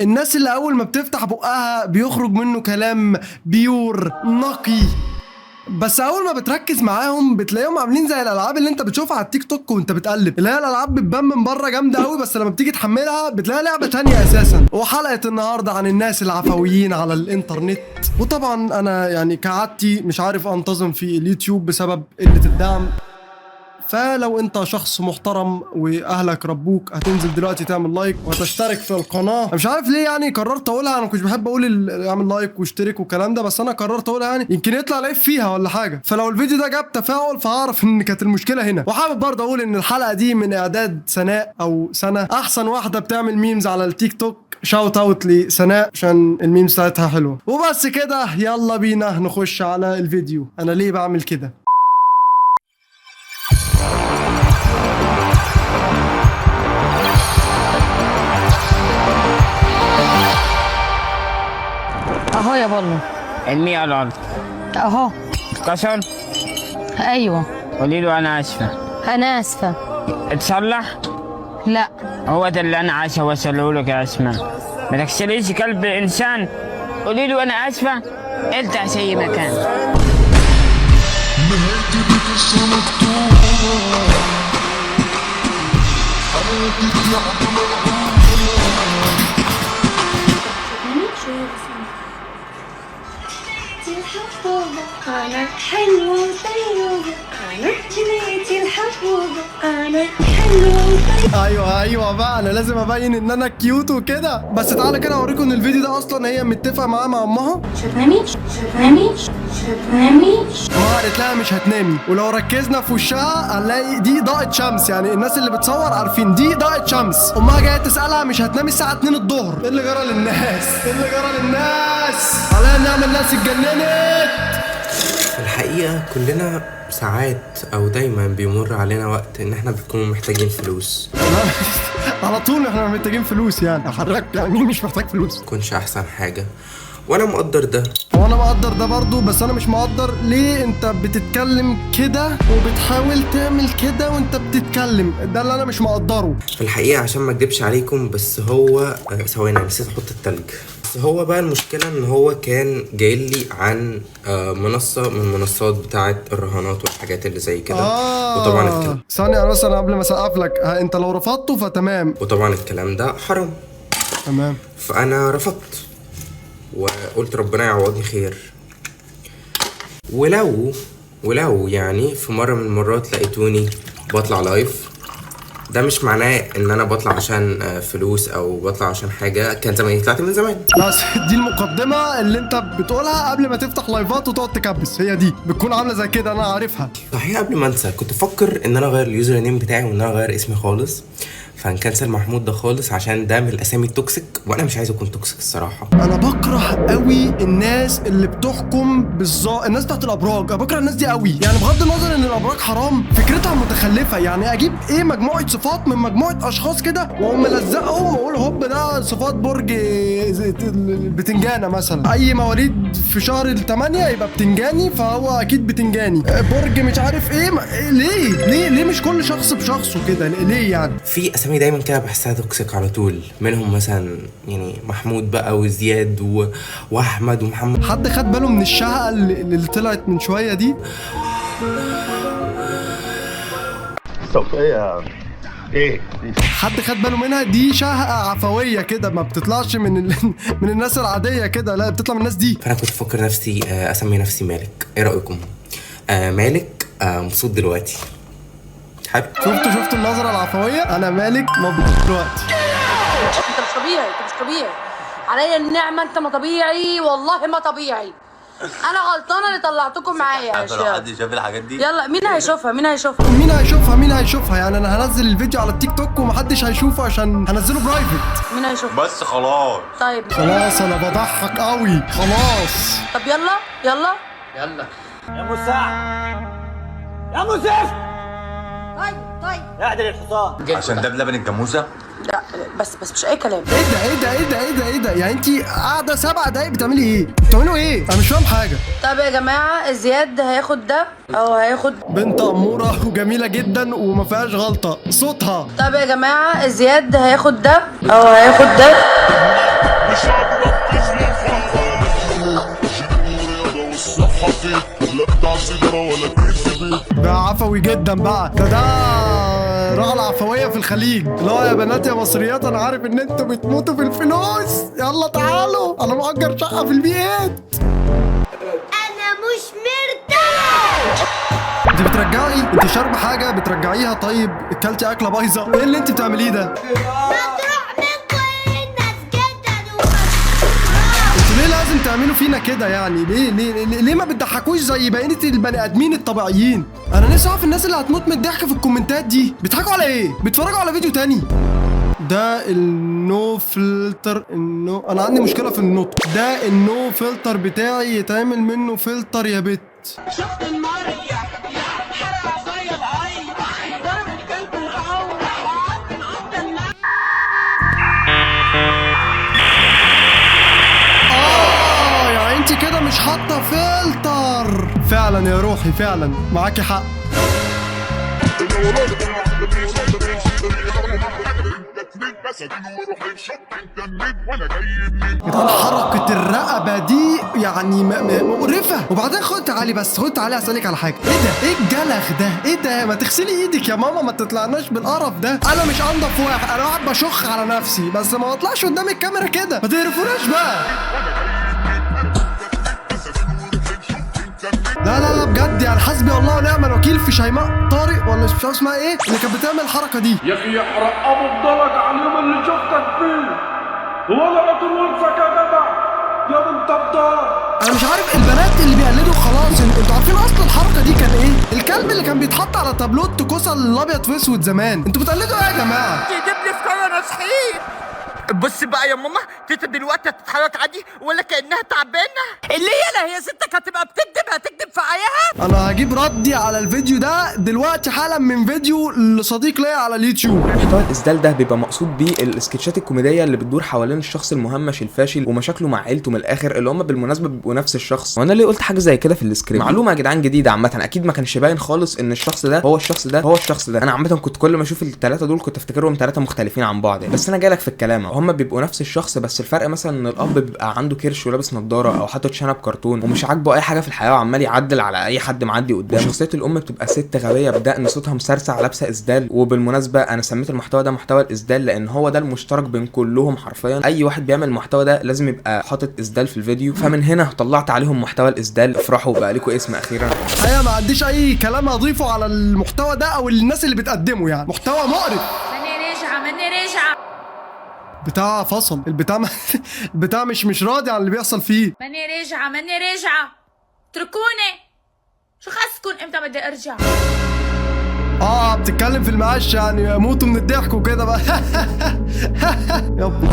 الناس اللي اول ما بتفتح بقها بيخرج منه كلام pure نقي، بس اول ما بتركز معاهم بتلاقيهم عاملين زي الالعاب اللي انت بتشوفها على التيك توك وانت بتقلب، اللي هي الالعاب بتبان من بره جامدة قوي، بس لما بتيجي تحملها بتلاقيها لعبه تانية اساسا. وحلقه النهارده عن الناس العفويين على الانترنت. وطبعا انا يعني كعادتي مش عارف انتظم في اليوتيوب بسبب قلة الدعم، فلو انت شخص محترم واهلك ربوك هتنزل دلوقتي تعمل like وتشترك في القناة. انا مش عارف ليه يعني قررت اقولها، انا ما كنتش بحب اقول اعمل like واشترك والكلام ده، بس انا قررت اقولها يعني يمكن يطلع العيب فيها ولا حاجة. فلو الفيديو ده جاب تفاعل فهعرف ان كانت المشكلة هنا. وحابب برضه اقول ان الحلقة دي من اعداد سناء او سنة، احسن واحدة بتعمل memes على التيك توك. shout out لسناء عشان ال memes بتاعتها حلوة. وبس كده، يلا بينا نخش على الفيديو. انا ليه بعمل كده؟ اهو يا بالو. ارميه على الارض. اهو اتكسر. ايوه. قولي له انا اسفه. انا اسفه. اتصلح؟ لا. هو ده اللي انا عايز اوصله لك يا اسماء. ما تكسريش قلب الانسان. قولي له انا اسفه، ارجع زي ما كان. أنا حلوة وطيبة، أنا جنيتي الحبوبة، أنا حلوة وطيبة. ايوه ايوه بقى، انا لازم ابين ان انا cute وكده. بس تعالى كده اوريكم ان الفيديو ده اصلا هي متفقه معاه مع امها. مش هتنامي؟ مش هتنامي؟ مش هتنامي؟ امها قالت لها مش هتنامي، ولو ركزنا في وشها هنلاقي دي اضاءه شمس، يعني الناس اللي بتصور عارفين دي اضاءه شمس. امها جاية تسالها مش هتنامي الساعة 2 الظهر. ايه اللي جرى للناس؟ ايه اللي جرى للناس؟ عليا نعمل ناس اتجننت. في الحقيقة كلنا ساعات أو دايما بيمر علينا وقت إن إحنا بنكون محتاجين فلوس. على طول احنا محتاجين فلوس، يعني حضرتك يعني مين مش محتاج فلوس؟ متكونش أحسن حاجة، وأنا مقدر ده. وانا مقدر ده برضو، بس انا مش مقدر ليه انت بتتكلم كده وبتحاول تعمل كده وانت بتتكلم. ده اللي انا مش مقدره في الحقيقة عشان ما اكدبش عليكم، بس هو ثواني أنا نسيت أحط التلج. بس هو بقى المشكلة إن هو كان جاي لي عن منصة من منصات بتاعة الرهانات والحاجات اللي زي كده. وطبعا ثانية بس، انا قبل ما اسقف لك، انت لو رفضته فتمام. وطبعا الكلام ده حرام. تمام. فأنا رفضت وقلت ربنا يعوضني خير. ولو يعني في مرة من المرات لقيتوني بطلع live، ده مش معناه ان انا بطلع عشان فلوس او بطلع عشان حاجة، كان زماني طلعت من زمان. بس دي المقدمة اللي انت بتقولها قبل ما تفتح لايفات وتقعد تكبس، هي دي بتكون عاملة زي كده، انا عارفها. صحيح قبل ما انسى كنت افكر ان انا اغير ال username بتاعي وان انا اغير اسمي خالص، فهنكنسل محمود ده خالص عشان ده من الاسامي ال toxic، وانا مش عايز اكون toxic الصراحة. انا بكره قوي الناس اللي بتحكم بالظاهر، الناس بتاعت الابراج، انا بكره الناس دي قوي. يعني بغض النظر ان الابراج حرام، فكرتها متخلفة. يعني اجيب ايه مجموعة صفات من مجموعة اشخاص كده واقوم ملزقهم واقول هوب ده صفات برج البتنجانه مثلا، اي مواليد في شهر 8 يبقى بتنجاني فهو اكيد بتنجاني، برج مش عارف ايه. ليه ليه ليه مش كل شخص بشخصه كده؟ ليه يعني؟ في اسامي دايما كده بحسها toxic على طول، منهم مثلا يعني محمود بقى وزياد واحمد ومحمد. حد خد باله من الشهقه اللي طلعت من شوية دي؟ ايه حد خد باله منها؟ دي شهقه عفوية كده، ما بتطلعش من من الناس العادية كده، لا بتطلع من الناس دي. فانا كنت بفكر نفسي اسمي نفسي مالك. ايه رايكم؟ مالك مبسوط دلوقتي. حلو. شفتوا النظرة العفوية؟ انا مالك مبسوط دلوقتي. انت مش طبيعي، انت مش طبيعي، عليا النعمة انت ما طبيعي، والله ما طبيعي. انا غلطانة اللي طلعتكم معايا يا شباب. حد شاف الحاجات دي؟ يلا مين هيشوفها؟ مين هيشوفها؟ مين هيشوفها؟ مين هيشوفها؟ يعني انا هنزل الفيديو على التيك توك ومحدش هيشوفه عشان هنزله private. مين هيشوفها؟ بس خلاص طيب خلاص انا بضحك قوي خلاص. طب يلا يلا يلا يا مساعد، يا مساعد. طيب اعدل الحصان عشان ده بلبن الجاموسة. لا بس مش اي كلام. ايه ده ايه ده ايه ده ايه ده ايه ده؟ يعني انت قاعدة 7 دقايق بتعملي ايه؟ بتعملوا ايه؟ انا مش فاهم حاجة. طب يا جماعة زياد هياخد ده او هياخد. بنت اموره وجميلة جدا وما فيهاش غلطه، صوتها. طب يا جماعة زياد هياخد ده او هياخد ده. عفوي جدا بقى، ده راح العفوية في الخليج. لا يا بنات يا مصريات، انا عارف ان انتوا بتموتوا في الفلوس، يلا تعالوا انا مأجر شقه في البيت. انا مش مرتاح. انت بترجعي؟ انت شاربه حاجة بترجعيها؟ طيب اكلتي اكله بايظة؟ ايه اللي انت بتعمليه ده؟ مطروح من كل الناس جدا. انتوا ليه لازم تعملوا فينا كده يعني؟ ليه ليه ليه, ليه ما بتضحكوش زي بقية البني ادمين الطبيعيين؟ انا نفسي اعرف الناس اللي هتموت من الضحك في الكومنتات دي بيضحكوا على ايه؟ بيتفرجوا على فيديو تاني؟ ده ال no filter، ال no، انا عندي مشكلة في النطق. ده ال no filter بتاعي يتعمل منه فلتر يا بت. شفت النار حرق عصاية بعين ضرب الكلب الغو. يعني انت كده مش حاطه فلتر فعلا يا روحي، فعلا معاكي حق. حركة الرقبة دي يعني مقرفة. وبعدين خد تعالي، بس خد تعالي اسألك على حاجة. ايه ده؟ ايه الجلخ ده؟ ايه ده؟ ما تغسلي ايدك يا ماما، ما تطلعناش بالقرف ده. انا مش انضف واحد، انا واحد بشخ على نفسي، بس ما بطلعش قدام الكاميرا كده، ما تقرفوناش بقى. لا لا لا بجد يعني حسبي الله ونعم الوكيل في شيماء طارق، ولا مش عارف اسمها ايه، اللي كانت بتعمل الحركة دي. يا اخي يحرق ابو الدرج على اليوم اللي شفتك فيه، ولا قطر ورثك يا جدع يا بنت الدار. انا مش عارف البنات اللي بيقلدوا خلاص، انتوا عارفين اصل الحركة دي كان ايه؟ الكلب اللي كان بيتحط على تابلو كوسة الابيض في اسود زمان. انتوا بتقلدوا ايه يا جماعة؟ تجيب لي فطار انا صحيت. بص بقى يا ماما، تيتا دلوقتي هتتحرك عادي ولا كانها تعبانة؟ اللي هي لا، هي ستك هتبقى بتكذب، هتكذب في عيها. انا هجيب ردي على الفيديو ده دلوقتي حالا من فيديو لصديق ليا على اليوتيوب. محتوى الاسدال ده بيبقى مقصود بيه السكتشات الكوميدية اللي بتدور حوالين الشخص المهمش الفاشل ومشاكله مع عيلته من الاخر، اللي هم بالمناسبة بيبقوا نفس الشخص. وانا ليه قلت حاجة زي كده في السكريبت؟ معلومة يا جدعان جديدة عامة، اكيد ما كانش باين خالص ان الشخص ده هو الشخص ده هو الشخص ده. انا عامة كنت كل ما اشوف الثلاثة دول كنت افتكرهم ثلاثة مختلفين عن بعض يعني. بس انا جايلك في الكلام، هم بيبقوا نفس الشخص، بس الفرق مثلا ان الاب بيبقى عنده كرش ولابس نظاره او حاطط شنب كرتون ومش عاجبه اي حاجة في الحياة وعمال يعدل على اي حد معدي قدامه. وشخصية الام بتبقى ست غبية بدقن صوتها مسرسع لابسه اسدال. وبالمناسبة انا سميت المحتوى ده محتوى الاسدال لان هو ده المشترك بين كلهم حرفيا، اي واحد بيعمل المحتوى ده لازم يبقى حاطط اسدال في الفيديو، فمن هنا طلعت عليهم محتوى الاسدال. افرحوا بقى لكم اسم اخيرا. الحقيقة ما عنديش اي كلام اضيفه على المحتوى ده او الناس اللي بتقدمه، يعني محتوى مقرف. ماني راجعه بتاع فصل البتاع البتاع مش راضي على اللي بيحصل فيه. ماني راجعه اتركوني، شو خصكم امتى بدي ارجع؟ بتتكلم في المقاش يعني، موتوا من الضحك وكده بقى. يلا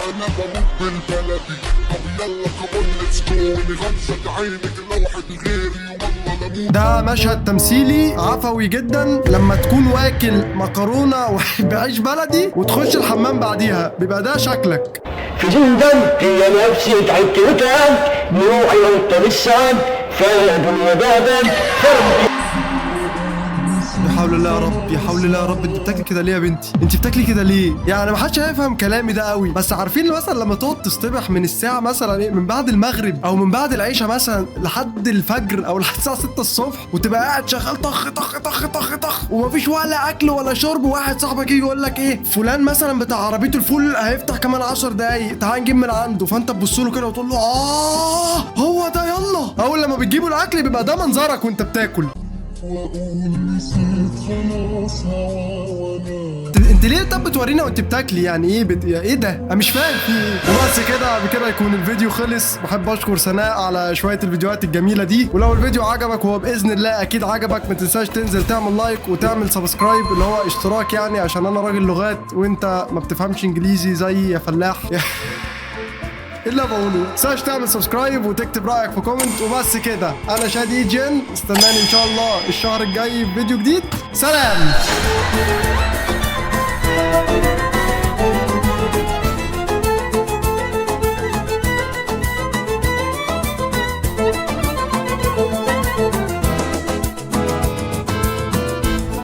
انا بموت بالبلدي، طب يلا كمان let's go، غمزة عينك لوحة غيري والله لموت. ده مشهد تمثيلي عفوي جدا لما تكون واكل مكرونه بعيش بلدي وتخش الحمام بعديها، بيبقى ده شكلك. في زندانتي يا نفسي تعبت وتعبت، بروحي وانت لسه فدنيا بابا. يا حول الله يا رب، يا حول الله يا رب. انت بتاكلي كده ليه يا بنتي؟ انت بتاكلي كده ليه؟ يعني ما حدش هيفهم كلامي ده قوي، بس عارفين مثلا لما تقعد تصطبح من الساعة مثلا ايه، من بعد المغرب او من بعد العشاء مثلا لحد الفجر او لحد الساعة 6 الصبح، وتبقى قاعد شغال طخ طخ طخ طخ طخ ومفيش ولا اكل ولا شرب، وواحد صاحبك يجي يقول لك ايه، فلان مثلا بتاع عربية الفول هيفتح كمان 10 دقايق، تعال نجيب من عنده. فانت تبص له كده وتقول له هو ده، يلا. اول لما بتجيبوا الاكل بيبقى ده منظرك وانت بتاكل. انت ليه طب بتورينا وانت بتاكلي؟ يعني ايه ايه ده؟ انا مش فاهم في ايه. وبس كده، بكده يكون الفيديو خلص. بحب اشكر سناء على شوية الفيديوهات الجميلة دي، ولو الفيديو عجبك، وهو باذن الله اكيد عجبك، ما تنساش تنزل تعمل like وتعمل subscribe اللي هو اشتراك يعني، عشان انا راجل لغات وانت ما بتفهمش انجليزي زي يا فلاح. ايه اللي بقوله؟ ما تنساش تعمل subscribe وتكتب رايك في comment. وبس كده، انا شادي جن، استناني ان شاء الله الشهر الجاي في فيديو جديد. سلام.